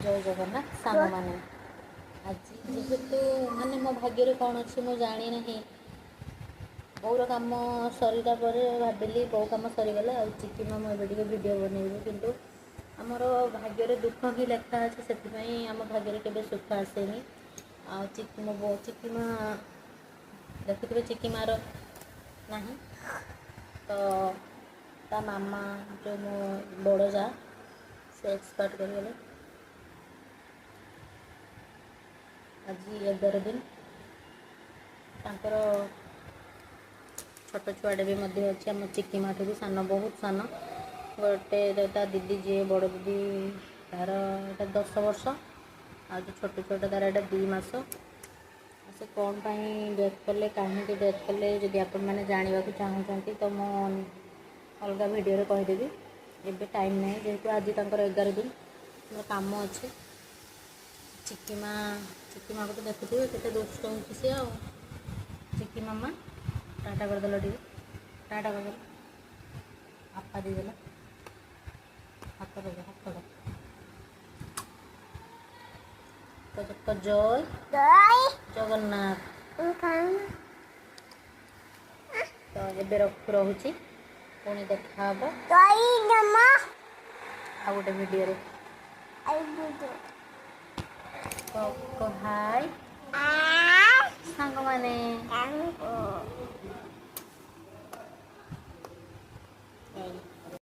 ଜୟ ଜଗନ୍ନାଥ ସାଙ୍ଗମାନେ। ଆଜି ଯେହେତୁ ମାନେ ମୋ ଭାଗ୍ୟରେ କ'ଣ ଅଛି ମୁଁ ଜାଣିନାହିଁ। ବୋଉର କାମ ସରିଲା ପରେ ଭାବିଲି ବୋଉ କାମ ସରିଗଲା ଆଉ ଚିକି ମୁଁ ଏବେ ଟିକେ ଭିଡ଼ିଓ ବନେଇବି, କିନ୍ତୁ ଆମର ଭାଗ୍ୟରେ ଦୁଃଖ ହିଁ ଲେଖା ଅଛି, ସେଥିପାଇଁ ଆମ ଭାଗ୍ୟରେ କେବେ ସୁଖ ଆସେନି। ଆଉ ଚିକି ମୋ ବୋଉ ଚିକିମା ଦେଖୁଥିବେ, ଚିକିମାର ନାହିଁ ତ ତା ମାମା ଯେଉଁ ମୋ ବଡ଼ ଯା, ସେ ଏକ୍ସପାର୍ଟ କରିଗଲେ ଆଜି 11 ଦିନ। ତାଙ୍କର ଛୋଟ ଛୁଆଟେ ବି ମଧ୍ୟ ଅଛି, ଆମ ଚିକିମାଠୁ ବି ସାନ, ବହୁତ ସାନ ଗୋଟେ। ତା ଦିଦି ଯିଏ ବଡ଼ ଦିଦି, ତାର ଏଇଟା 10 ବର୍ଷ, ଆଉ ଯେଉଁ ଛୋଟ ଛୁଆଟା ତାର ଏଇଟା 2 ମାସ। ସେ କ'ଣ ପାଇଁ ଡେଥ୍ କଲେ, କାହିଁକି ଡେଥ୍ କଲେ, ଯଦି ଆପଣମାନେ ଜାଣିବାକୁ ଚାହୁଁଛନ୍ତି ତ ମୁଁ ଅଲଗା ଭିଡ଼ିଓରେ କହିଦେବି, ଏବେ ଟାଇମ୍ ନାହିଁ। ଯେହେତୁ ଆଜି ତାଙ୍କର 11 ଦିନ, ମୋର କାମ ଅଛି। ଚିକିମା, ଚିକିମାକୁ ତ ଦେଖୁଥିବେ କେତେ ଦୁଷ୍ଟ ହେଉଛି ସିଏ। ଆଉ ଚିକି ମାମା ଟାଟା କରିଦେଲ, ଟିକେ ଟାଟା କରିଦେଲ, ଆପା ଦେଇଦେଲା ହାତ, ହାତଟା ଜୟ ଜଗନ୍ନାଥ। ତ ଏବେ ରହୁଛି, ପୁଣି ଦେଖା ହବ ଆଉ ଗୋଟେ ଭିଡ଼ିଓରେ। ହାଇ ସାଙ୍ଗମାନେ।